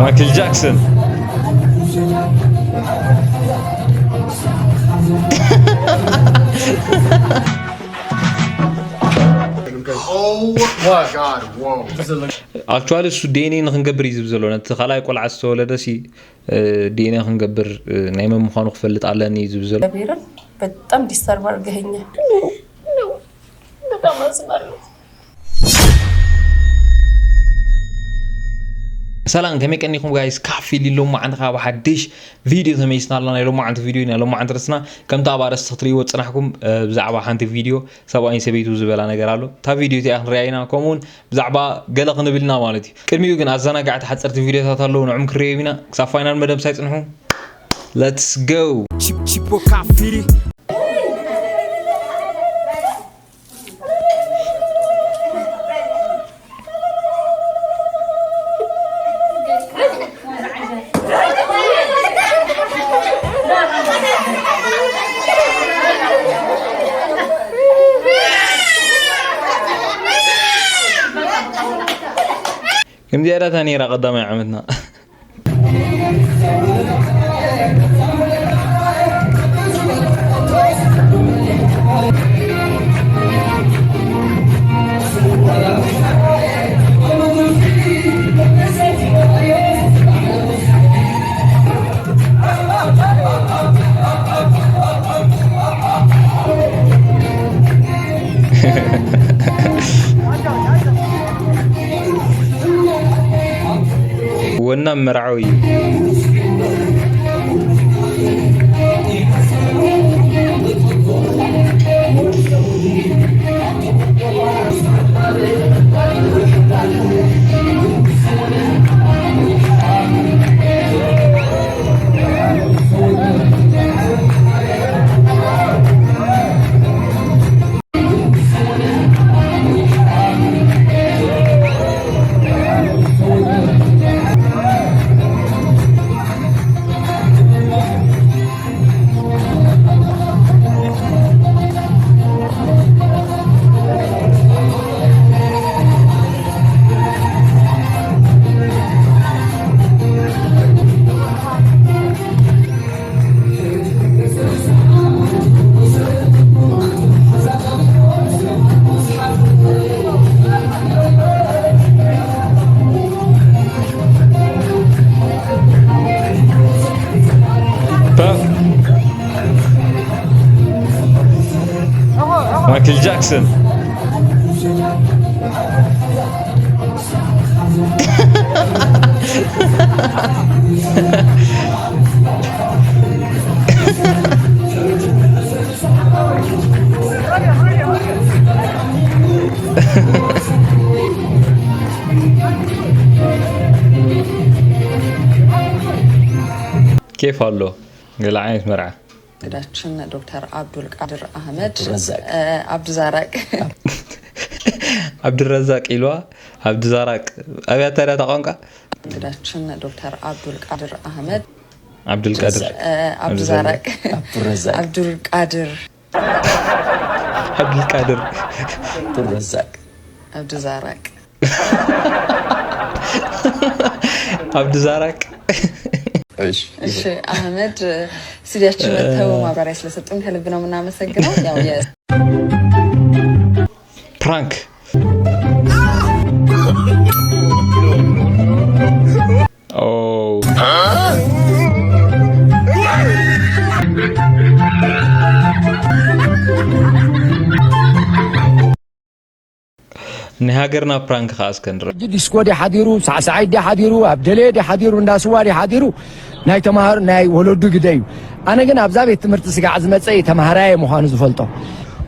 Michael Jackson. Oh my god, whoa. Actually እሱ ዲኤንኤ ንክንገብር እዩ ዝብል ዘሎ። ነቲ ካልኣይ ቆልዓ ዝተወለደ ሲ ዲኤንኤ ክንገብር ናይ መን ምዃኑ ክፈልጥ ኣለኒ እዩ ዝብል ዘሎ። እግዚአብሔርን በጣም ዲስተርብ አድርገኸኛል። በጣም አዝናለሁ። ሰላም፣ ከመይ ቀኒኹም ጋይስ? ካፊ ሊሎ መዓንቲ ካብ ሓድሽ ቪድዮ ተመይስና ኣለና። ናይ ሎማዓንቲ ቪድዮ፣ ናይ ሎማዓንቲ ርእስና ከምቲ ኣብ ኣርእስቲ ክትርእይዎ ዝጽናሕኩም፣ እ፣ ብዛዕባ ሓንቲ ቪድዮ ሰብኣይን ሰበይቱ ዝበላ ነገር ኣሎ። እታ ቪድዮ እቲኣ ክንሪኣ ኢና፣ ከምኡውን ብዛዕባ ገለ ክንብል ኢና ማለት እዩ። ቅድሚኡ ግን ኣዘናጋዕቲ ሓጸርቲ ቪድዮታት ኣለዉ፣ ንዕም ክርእዮም ኢና። ክሳብ ፋይናል መደብ ሳይጽንሑ። Let's go! Chipo Kafiri. ከምዚኣ ዳታ ነይራ ቀዳማይ ዓመትና። ወናም መርዓዊ እዩ። ማይክል ጃክሰን። ኬፍ ኣሎ። ገለ ዓይነት መርዓ። እንግዳችን ዶክተር አብዱል ቃድር አህመድ አብዱረዛቅ። እ፣ አብዱዛራቅ አብዱረዛቅ ኢልዋ። አብዱዛራቅ ኣብያ ታዲያ እታ ቋንቋ። እንግዳችን ዶክተር አብዱል ቃድር አህመድ አብዱልቃድር እ፣ አብዱዛራቅ አብዱረዛቅ። አብዱል ቃድር አብዱልቃድር አብዱረዛቅ። አብዱዛራቅ አብዱዛራቅ። እሺ እሺ አህመድ ስቱዲያችን መጥተው ማብራሪያ ስለሰጡን ከልብ ነው የምናመሰግነው። ያው የ ፕራንክ። ኦ። ናይ ሃገርና ፕራንክ ከኣ እስከ ንርኢ። ሕጂ ዲስኮ ድዩ ሓዲሩ፣ ሳዕሳዓይ ድዩ ሓዲሩ፣ ኣብ ደለየ ድዩ ሓዲሩ፣ እንዳ ስዋ ድዩ ሓዲሩ፣ ናይ ተማሃሮ ናይ ወለዱ ግደ እዩ። ኣነ ግን ኣብዛ ቤት ትምህርቲ ስጋዕ ዝመጸ እዩ ተማሃራየ ምዃኑ ዝፈልጦ።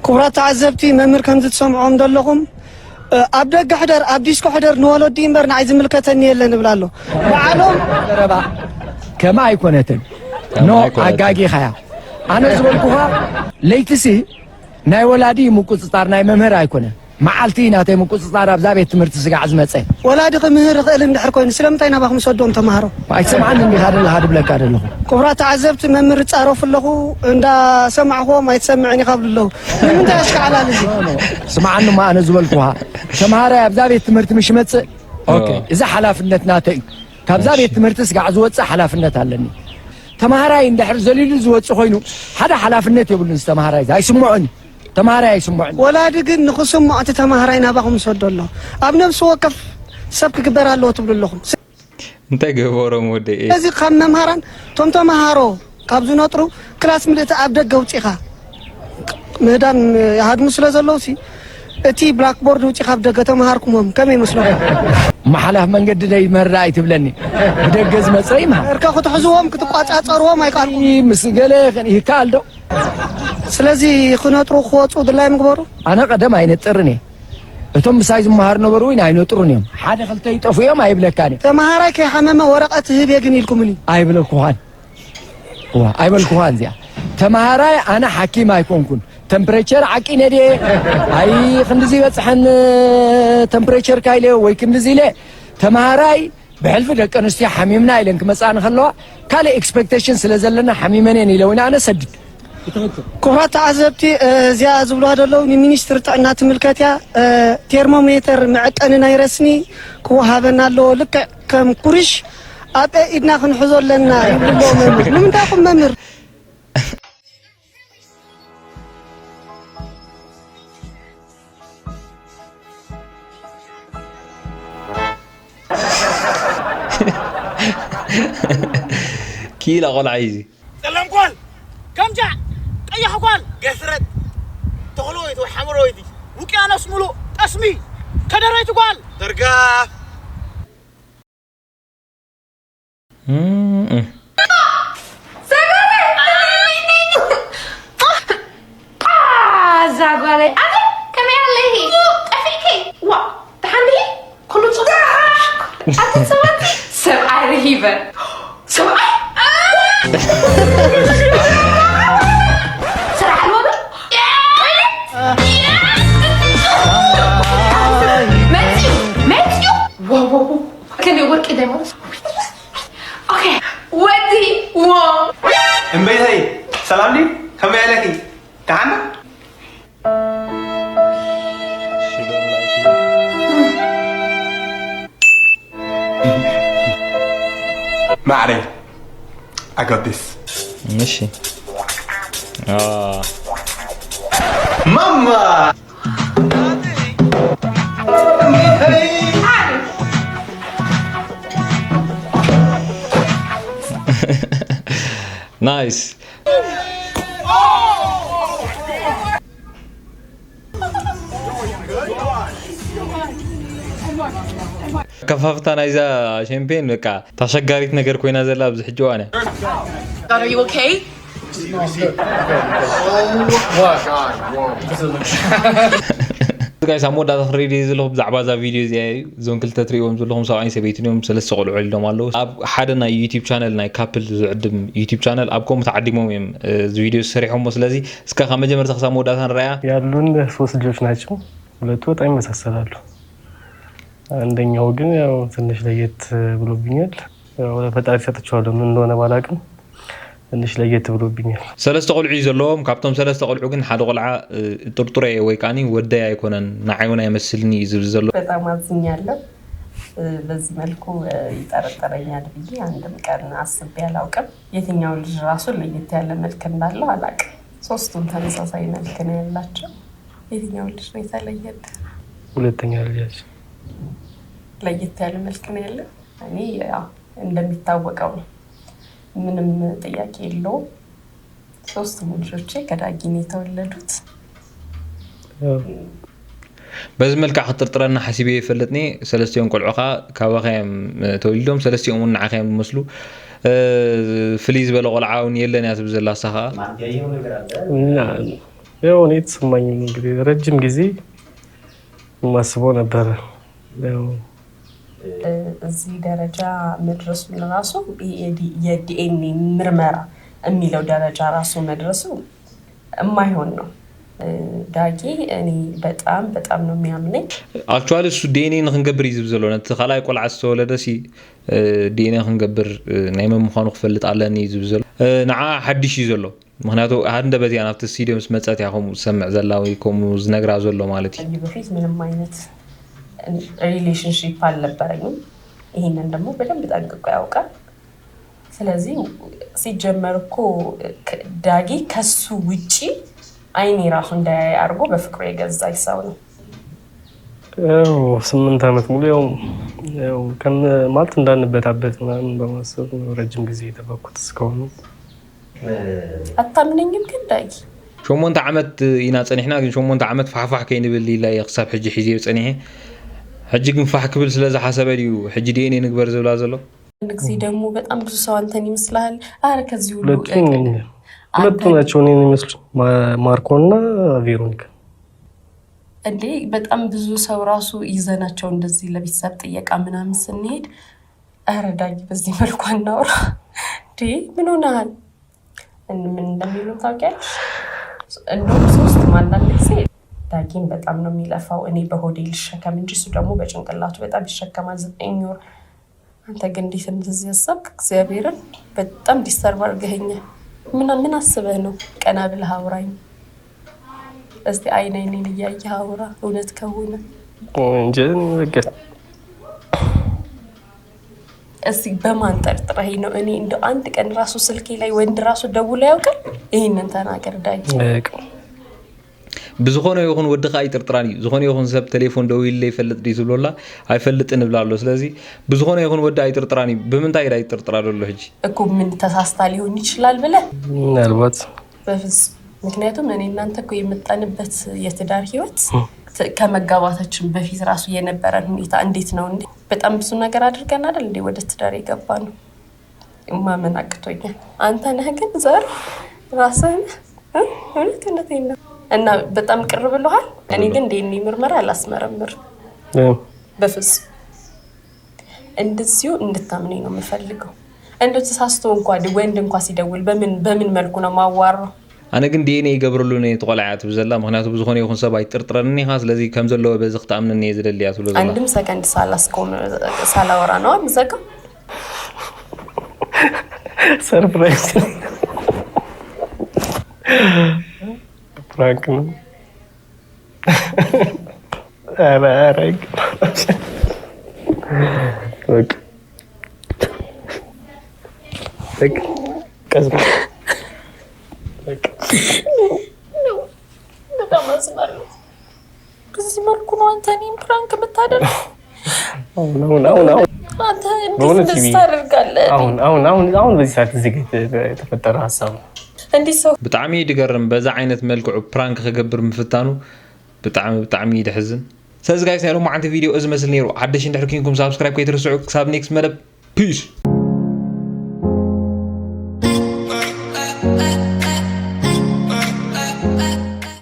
ክቡራት ተዓዘብቲ፣ መምህር ከምዚ ትሰምዕዎም ዘለኹም፣ እ፣ ኣብ ደገ ሕደር፣ ኣብ ዲስኮ ሕደር ንወለዱ እዩ እምበር ንዓይ ዝምልከተኒ የለን እብል ኣሎ። ባዕሎም ዘረባ ከምኣ ኣይኮነትን። ኖ፣ ኣይኮነትን። ኣጋጊኻያ። ኣነ ዝበልኩኻ ለይትሲ ናይ ወላዲ ምቁጽጻር ናይ መምህር ኣይኮነን። መዓልቲ ናተይ ምቁጽጻር ኣብዛ ቤት ትምህርቲ ስጋዕ ዝመጸ። ወላዲ ክምህር ይኽእል እንድሕር ኮይኑ ስለምንታይ ናባኹም ሰዶም ተማሃሮ? ኣይትሰምዓኒ እንዲኻ ዘለኻ ድብለካ ዘለኹ። ክቡራት ተዓዘብቲ፣ መምህር እጻረፉ ኣለኹ እንዳሰማዕኹዎም ኣይትሰምዕን ኢኻ ብሉ ኣለዉ። ንምንታይ ኣሽካዕላል እዚ? ስምዓኒ እሞ ኣነ ዝበልኩኻ። ተምሃራይ ኣብዛ ቤት ትምህርቲ ምሽ ይመጽእ? ኦኬ፣ ኦ። እዚ ሓላፍነት ናተይ እዩ። ካብዛ ቤት ትምህርቲ ስጋዕ ዝወፅእ ሓላፍነት ኣለኒ። ተምሃራይ እንድሕር ዘሊሉ ዝወፅእ ኮይኑ ሓደ ሓላፍነት የብሉን። ዝተምሃራይ ኣይስምዖን። ተምሃራይ ኣይስምዖን። ወላዲ ግን ንኽስምዖ እቲ ተምሃራይ ናባኹም ይሰዶ ኣሎ። ኣብ ነብሲ ወከፍ ሰብ ክግበር ኣለዎ ትብሉ ኣለኹም። እንታይ ገበሮም ወደይ? ስለዚ ካብ መምሃራን ቶም ተምሃሮ ካብ ዝነጥሩ ክላስ ምልእቲ ኣብ ደገ ውፂኻ ምህዳም ይሃድሙ ስለ ዘለዉ ሲ እቲ ብላክቦርድ ውፂኻ ኣብ ደገ ተምሃርኩሞም ከመይ ይመስለኹም? መሓላፍ መንገዲ ደይ መራ ኣይትብለኒ። ብደገ ዝመፀ ይምሃር። እርካ ክትሕዝዎም ክትቋፃፀርዎም ኣይከኣልኩም። ምስ ገለ ይከኣል ዶ? ስለዚ ክነጥሩ ክወፁ ድላይ ምግበሩ። ኣነ ቀደም ኣይነጥርን እየ። እቶም ምሳይ ዝመሃሩ ነበሩ እውን ኣይነጥሩን እዮም። ሓደ ክልተ ይጠፉ እዮም ኣይብለካን እየ። ተምሃራይ ከይሓመመ ወረቐት ህብ እየ ግን ኢልኩምኒ። ኣይብለኩኻን። እዋ ኣይበልኩኻን እዚኣ። ተምሃራይ ኣነ ሓኪም ኣይኮንኩን። ተምፕሬቸር ዓቂነ ድየ? ኣይ ክንድዚ ይበፅሐን ተምፕሬቸርካ ኢለ ወይ ክንድዚ ኢለ ተምሃራይ ብሕልፊ ደቂ ኣንስትዮ ሓሚምና ኢለን ክመፃኒ ከለዋ ካልእ ኤክስፔክቴሽን ስለ ዘለና ሓሚመን እየን ኢለ እውን ኣነ ሰድድ። ክቡራት ተዓዘብቲ እዚኣ ዝብልዋ ዘለዉ ንሚኒስትሪ ጥዕና ትምልከት እያ። ቴርሞሜተር መዐቀኒ ናይ ረስኒ ክወሃበና ኣለዎ። ልክዕ ከም ኩርሽ ኣብ ኢድና ክንሕዞ ኣለና ይብሉ ኣለዉ መምህር። ንምንታይ ኢኹም መምህር? ኪላ ቆልዓ እዩ እዚ። ጸላም ጓል ከምጃዕ፣ ቀያሕ ጓል ገስረጥ፣ ተኽሎወይቲ ወይ ሓመረወይቲ፣ ውቅያኖስ ሙሉእ ጠስሚ፣ ከደረይቲ ጓል ደርጋፍ። እዛ ጓለይ ኣቲ ከመይ ኣለኺ? ጠፊእኪ? ዋ ደሓን ዲኺ? ኩሉ ጽቡቕ? ኣቲ ሰባቲ ሰብኣይ ረኺበ። ሰብኣይ? ስራሕ ኣለዎ ዶ? መጽዩ መጽዩ። ዋው ዋው ዋው። ከመይ ወርቂ ዳይመንድ? ኦኬ ወዲ ዎ። እምበይተይ ሰላም ድዩ? ከመይ ኣለኪ? ደሓን ዶ? ማዕረይ ኣገቢስ እሺ። ማማ ናይስ። ከፋፍታ ናይዛ ሸምፔን በቃ ታሸጋሪት ነገር ኮይና ዘላ ኣብዚ ሕጂ ዋነ። Are you okay? ጋይስ ኣብ መወዳእታ ክሪድ እየ ዘለኹ ብዛዕባ እዛ ቪድዮ እዚኣ እዩ። እዞም ክልተ ትሪእዎም ዘለኹም ሰብኣይን ሰበይትን እዮም። ሰለስተ ቆልዑ ወሊዶም ኣለዉ። ኣብ ሓደ ናይ ዩቲብ ቻነል ናይ ካፕል ዝዕድም ዩቲብ ቻነል ኣብ ከምኡ ተዓዲሞም እዮም እዚ ቪድዮ ዝሰሪሖሞ። ስለዚ እስከ ካብ መጀመርታ ክሳብ መወዳእታ ንረኣያ። ያሉን ሶስት ልጆች ናቸው። ሁለቱ በጣም ይመሳሰላሉ። አንደኛው ግን ያው ትንሽ ለየት ብሎብኛል። ያው ለፈጣሪ ሰጥቼዋለሁ ምን እንደሆነ ባላቅም ትንሽ ለየት ብሎብኛል። ሰለስተ ቆልዑ እዩ ዘለዎም። ካብቶም ሰለስተ ቆልዑ ግን ሓደ ቆልዓ ጥርጡረ ወይ ከዓኒ ወደይ ኣይኮነን ንዓይ እውን ኣይመስልን እዩ ዝብል ዘሎ። በጣም አዝኛለሁ። በዚህ መልኩ ይጠረጥረኛል ብዬ አንድም ቀን አስቤ አላውቅም። የትኛው ልጅ ራሱ ለየት ያለ መልክ እንዳለው አላውቅም። ሶስቱም ተመሳሳይ መልክ ነው ያላቸው። የትኛው ልጅ ነው የተለየብህ? ሁለተኛ ልጃችን። ለየት ያለ መልክ ነው ያለው። እኔ ያው እንደሚታወቀው ነው። ምንም ጥያቄ የለውም። ሶስቱም ልጆቼ ከዳጊ ነው የተወለዱት። በዚ መልክዕ ክትጥርጥረና ሓሲበ ይፈልጥኒ። ሰለስቲኦም ቆልዑ ከዓ ካባኻ እዮም ተወሊዶም። ሰለስቲኦም እውን ንዓኻ እዮም ዝመስሉ። ፍልይ ዝበለ ቆልዓ እውን የለን እያ ትብል ዘላ እሳ ከዓ። ያው እኔ የተሰማኝ እንግዲህ ረጅም ጊዜ የማስበው ነበረ። ያው እዚህ ደረጃ መድረሱን ራሱ የዲኤንኤ ምርመራ የሚለው ደረጃ ራሱ መድረሱ የማይሆን ነው። ዳጊ እኔ በጣም በጣም ነው የሚያምነኝ። Actually እሱ ዲኤንኤ ንክንገብር እዩ ዝብል ዘሎ። ነቲ ካልኣይ ቆልዓ ዝተወለደ ሲ ዲኤንኤ ክንገብር ናይ መን ምዃኑ ክፈልጥ ኣለኒ እዩ ዝብል ዘሎ። ንዓ ሓድሽ እዩ ዘሎ። ምክንያቱ ሃንደበት እያ ናብቲ ስቱድዮ ምስ መጸት እያ ከምኡ ዝሰምዕ ዘላ ወይ ከምኡ ዝነግራ ዘሎ ማለት እዩ። ከዚህ በፊት ምንም አይነት relationship አልነበረኝም። ይሄንን ደግሞ በደንብ ጠንቅቆ ያውቃል። ስለዚህ ሲጀመር እኮ ዳጊ ከሱ ውጪ አይኔ ራሱ እንዳያይ አድርጎ በፍቅሩ የገዛኝ ሰው ነው። ያው ስምንት ዓመት ሙሉ ያው ያው ከነ ማለት እንዳንበታበት ምናምን በማሰብ ነው ረጅም ጊዜ የጠበኩት እስካሁን። አታምነኝም ግን ዳጊ ሸሞንተ ዓመት ኢና ፀኒሕና፣ ግን ሸሞንተ ዓመት ፋሕፋሕ ከይንብል ኢላ እየ ክሳብ ሕጂ ሒዘዮ ፀኒሐ። ሕጂ ግን ፋሕ ክብል ስለ ዝሓሰበ ድዩ ሕጂ ዲኤንኤ ንግበር ዝብላ ዘሎ? አንድ ጊዜ ደግሞ በጣም ብዙ ሰው አንተን ይመስልሃል። አረ ከዚህ ሁሉ ሁለቱ ሁለቱ ናቸው እኔን የሚመስሉ ማርኮና ቬሮኒካ። እንዴ በጣም ብዙ ሰው ራሱ ይዘናቸው እንደዚህ ለቤተሰብ ጥየቃ ምናምን ስንሄድ፣ አረ ዳጊ በዚህ መልኩ አናውራ እንዴ፣ ምን ሆነሃል? ምን እንደሚሉ ታውቂያለሽ? እንደውም ሶስት አንዳንድ ጊዜ ዳጊን በጣም ነው የሚለፋው። እኔ በሆዴ ልሸከም እንጂ እሱ ደግሞ በጭንቅላቱ በጣም ይሸከማል። ዘጠኝ ወር። አንተ ግን እንዴት እንደዚህ ያሰብክ? እግዚአብሔርን በጣም ዲስተርብ አድርገኸኛል። ምን ምን አስበህ ነው? ቀና ብለህ አውራኝ እስቲ፣ አይን አይኔን እያየህ አውራ። እውነት ከሆነ እንጂ በቃ እስቲ በማን ጠርጥረኸኝ ነው? እኔ እንደው አንድ ቀን ራሱ ስልኬ ላይ ወንድ ራሱ ደውሎ ያውቃል? ይህንን ተናገር ዳጊ። በቃ ብዝኾነ ይኹን ወድኻ ኣይጥርጥራን እዩ። ዝኾነ ይኹን ሰብ ቴሌፎን ደዊልለ ይፈልጥ ድዩ ዝብሎላ ኣይፈልጥን እብላ ኣሎ። ስለዚ ብዝኾነ ይኹን ወዲ ኣይጥርጥራን እዩ። ብምንታይ ኢዳ ይጥርጥራ ዘሎ ሕጂ? እኮ ምን ተሳስታ ሊሆን ይችላል ብለህ ምናልባት በፍጹም። ምክንያቱም እኔ እናንተ እኮ የመጣንበት የትዳር ህይወት ት- ከመጋባታችን በፊት ራሱ የነበረን ሁኔታ እንዴት ነው እንዴ? በጣም ብዙ ነገር አድርገን አይደል እንዴ ወደ ትዳር የገባ ነው? ማመን አቅቶኛል። አንተ ነህ ግን ዘር ራስህ ነህ። እ? እውነት እውነቴን ነው። እና በጣም ቅር ብሎሃል። እኔ ግን ዲኤንኤ ምርመራ አላስመረምርም እ፣ በፍጹም። እንደዚሁ እንድታምነኝ ነው የምፈልገው። እንደው ተሳስቶ እንኳ ድ- ወንድ እንኳ ሲደውል በምን በምን መልኩ ነው ማዋራው? ኣነ ግን ዲኤንኤ ይገብረሉ ነ ተቆልዓ ትብል ዘላ። ምክንያቱ ብዝኾነ ይኹን ሰብ ኣይትጥርጥረኒ ኢኻ፣ ስለዚ ከም ዘለዎ በዚ ክትኣምነኒ እየ ዝደሊ እያ ትብሎ ዘላ። አንድም ሰከንድ ሳላስቆም ሳላወራ ነው የምዘጋው። ሰርፕራይዝ ፕራንክ ነው። ኧረ ኧረ በቃ በቃ ቀስ በል። በቃ በጣም አዝናለሁ። በዚህ መልኩ ነው አንተ እኔን ፕራንክ የምታደርግ? አሁን አሁን አሁን አሁን አንተ እንዴት በእውነት እንደዚህ ይሄ- ታደርጋለህ? አሁን አሁን አሁን አሁን በዚህ ሰዓት እዚህ ጋር የተ- የተፈጠረ ሀሳብ ነው። እንዲህ ሰው ብጣዕሚ እዩ ድገርም በዛ ዓይነት መልክዑ ፕራንክ ክገብር ምፍታኑ። ብጣዕሚ ብጣዕሚ እዩ ድሕዝን። ስለዚ ጋይስ ናይ ሎማዓንቲ ቪድዮ እዚ መስል ነይሩ። ሓደሽ እንድሕር ኪንኩም ሳብስክራይብ ከይትርስዑ። ክሳብ ኔክስት መደብ ፒስ።